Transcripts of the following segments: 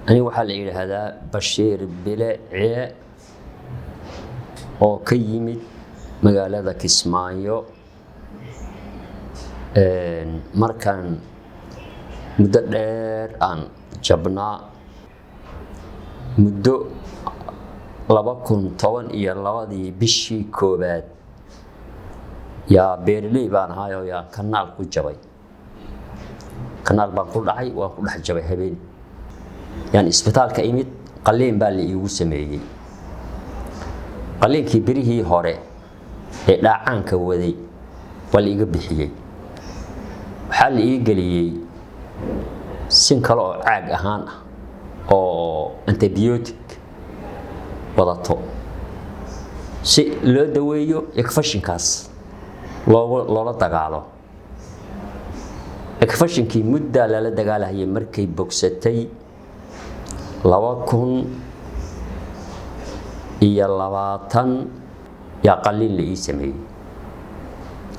Aniga waxaa la yidhaahdaa Bashiir Bile Ciye oo ka yimid magaalada Kismaayo. Markaan muddo dheer aan jabnaa, muddo 2012-dii bishii koowaad yaa beeraley baan ahay oo yaa kanaal ku jabay. Kanaal baan ku dhacay, waan ku dhex jabay. Habeen yaan isbitaalka imid, qalliin baa la iigu sameeyey. Qalliinkii birihii hore ee dhaacaanka waday waa la iga bixiyey. Waxaa la ii geliyey sin kale oo caag ahaan ah oo antibiotic wadato si loo daweeyo infectionkaas loola dagaalo. Infectionkii muddaa lala dagaalahayay. Markay bogsatay 2020 yaa qalliin la ii sameeyey,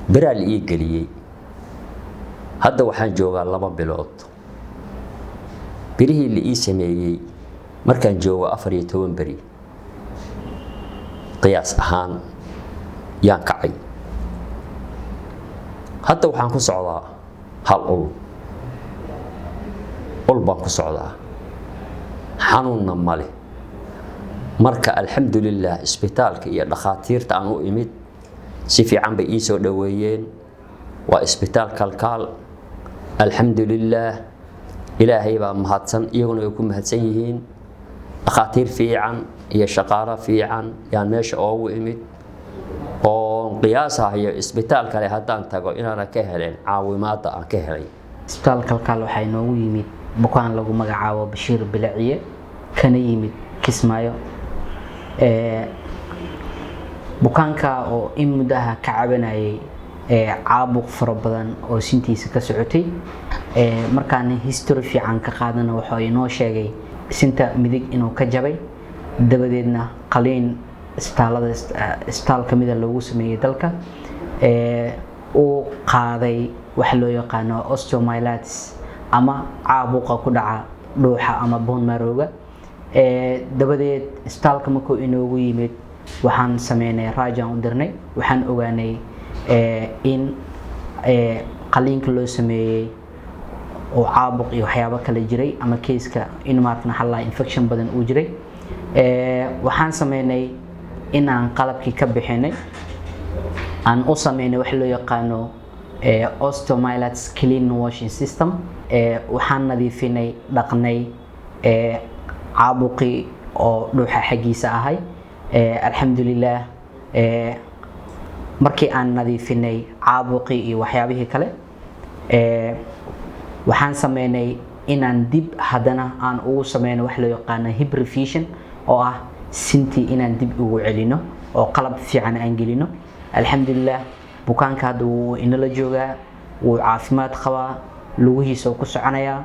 biraa la ii geliyey. Hadda waxaan joogaa 2 bilood birihii la ii sameeyey. Markaan joogo 14 beri qiyaas ahaan yaan kacay. Hadda waxaan ku socdaa hal ul, ul baan ku socdaa, xanuunna male. Marka alxamdulilah, isbitaalka iyo dhakhaatiirta aan u imid si fiican bay ii soo dhoweeyeen. Waa isbitaal Kalkaal. Alxamdulilaah, Ilaahay baa mahadsan, iyaguna way ku mahadsan yihiin. Dhakhaatiir fiican iyo shaqaalo fiican yaan meesha oogu imid, oon qiyaasahayo isbitaal kale haddaan tago inaana ka helen caawimaadda aan ka helay. Isbitaal Kalkaal waxaa inoogu yimid bukaan lagu magacaabo Bashiir Bilaciye, kana yimid Kismaayo. Bukaanka oo in muddaha ka cabanayay caabuq fara badan oo sintiisa ka socotay. Markaan history fiican ka qaadana, wuxuu inoo sheegay sinta midig inuu ka jabay, dabadeedna qaliin isbitaalada isbitaal kamida loogu sameeyey dalka uu qaaday waxa loo yaqaano osteomyelitis ama caabuqa ku dhaca dhuuxa ama bone marrowga. Dabadeed isbitaalka markuu inoogu yimid, waxaan sameynay raajaan u dirnay. Waxaan ogaanay in qaliinka loo sameeyey oo caabuq iyo waxyaabo kale jiray, ama kayska in maarata maxaa la infection badan uu jiray. Waxaan sameynay in aan qalabkii ka bixinay, aan u sameynay wax loo yaqaano osteomyelitis clean washing system. Waxaan nadiifinay, dhaqnay caabuqii oo dhuuxa xaggiisa ahay. Alxamdulilah, markii aan nadiifinay caabuqii iyo waxyaabihii kale, waxaan sameynay inaan dib haddana aan ugu sameyno wax loo yaqaano hip revision, oo ah sintii inaan dib ugu celino oo qalab fiican aan gelino. Alxamdulilah, bukaanka hadda wuu inala joogaa, wuu caafimaad qabaa, lugihiisa oo ku soconayaa.